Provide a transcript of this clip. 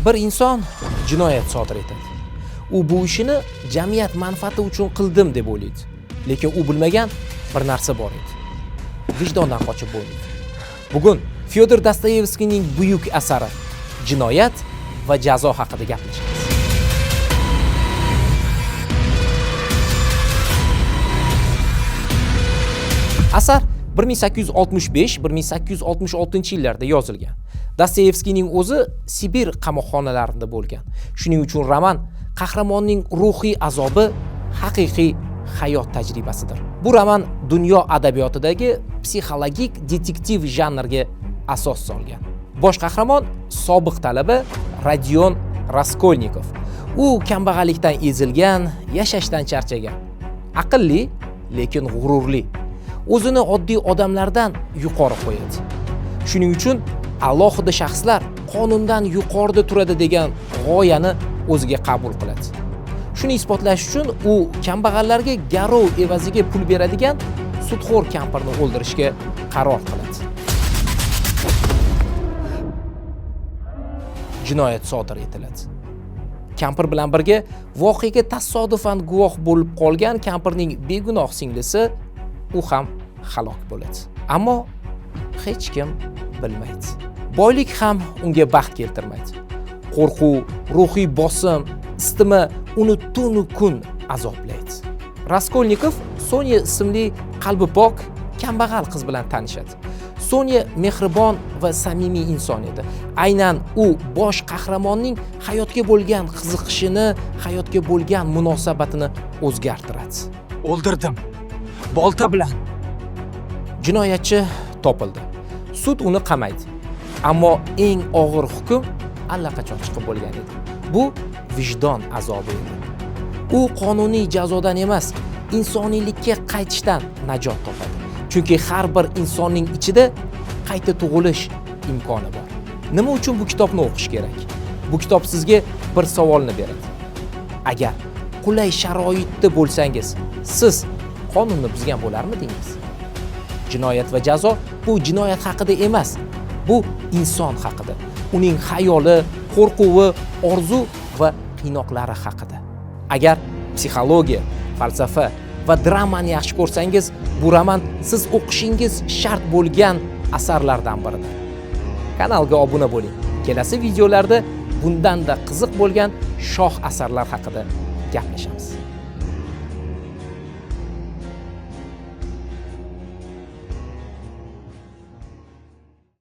Bir inson jinoyat sodir etadi. U bu ishini jamiyat manfaati uchun qildim deb o'ylaydi. Lekin u bilmagan bir narsa bor edi. Vijdondan qochib bo'lmaydi. Bugun Fyodor Dostoyevskiyning buyuk asari Jinoyat va jazo haqida gaplashamiz. Asar 1865-1866 yillarda yozilgan. Dostoyevskiyning o'zi Sibir qamoqxonalarida bo'lgan. Shuning uchun roman qahramonning ruhiy azobi haqiqiy hayot tajribasidir. Bu roman dunyo adabiyotidagi psixologik detektiv janriga asos solgan. Bosh qahramon sobiq talaba Rodion Raskolnikov. U kambag'allikdan ezilgan, yashashdan charchagan. Aqlli, lekin g'ururli. O'zini oddiy odamlardan yuqori qo'yadi. Shuning uchun alohida shaxslar qonundan yuqorida turadi degan g'oyani o'ziga qabul qiladi. Shuni isbotlash uchun u kambag'allarga garov evaziga pul beradigan sudxo'r kampirni o'ldirishga qaror qiladi. Jinoyat sodir etiladi. Kampir bilan birga voqeaga tasodifan guvoh bo'lib qolgan kampirning begunoh singlisi, u ham halok bo'ladi. Ammo hech kim bilmaydi. Boylik ham unga baxt keltirmaydi. Qo'rquv, ruhiy bosim, isitma uni tunu kun azoblaydi. Raskolnikov Sonya ismli qalbi pok, kambag'al qiz bilan tanishadi. Sonya mehribon va samimiy inson edi. Aynan u bosh qahramonning hayotga bo'lgan qiziqishini, hayotga bo'lgan munosabatini o'zgartiradi. O'ldirdim. Bolta bilan. Jinoyatchi topildi. Sud uni qamaydi. Ammo eng og'ir hukm allaqachon chiqib bo'lgan edi. Bu vijdon azobi edi. U qonuniy jazodan emas, insoniylikka qaytishdan najot topadi. Chunki har bir insonning ichida qayta tug'ilish imkoni bor. Nima uchun bu kitobni o'qish kerak? Bu kitob sizga bir savolni beradi. Agar qulay sharoitda bo'lsangiz, siz qonunni buzgan bo'larmidingiz? Jinoyat va jazo bu jinoyat haqida emas, bu inson haqida. Uning xayoli, qo'rquvi, orzu va qiynoqlari haqida. Agar psixologiya, falsafa va dramani yaxshi ko'rsangiz, bu roman siz o'qishingiz shart bo'lgan asarlardan biridir. Kanalga obuna bo'ling. Kelasi videolarda bundan-da qiziq bo'lgan shoh asarlar haqida gaplashamiz.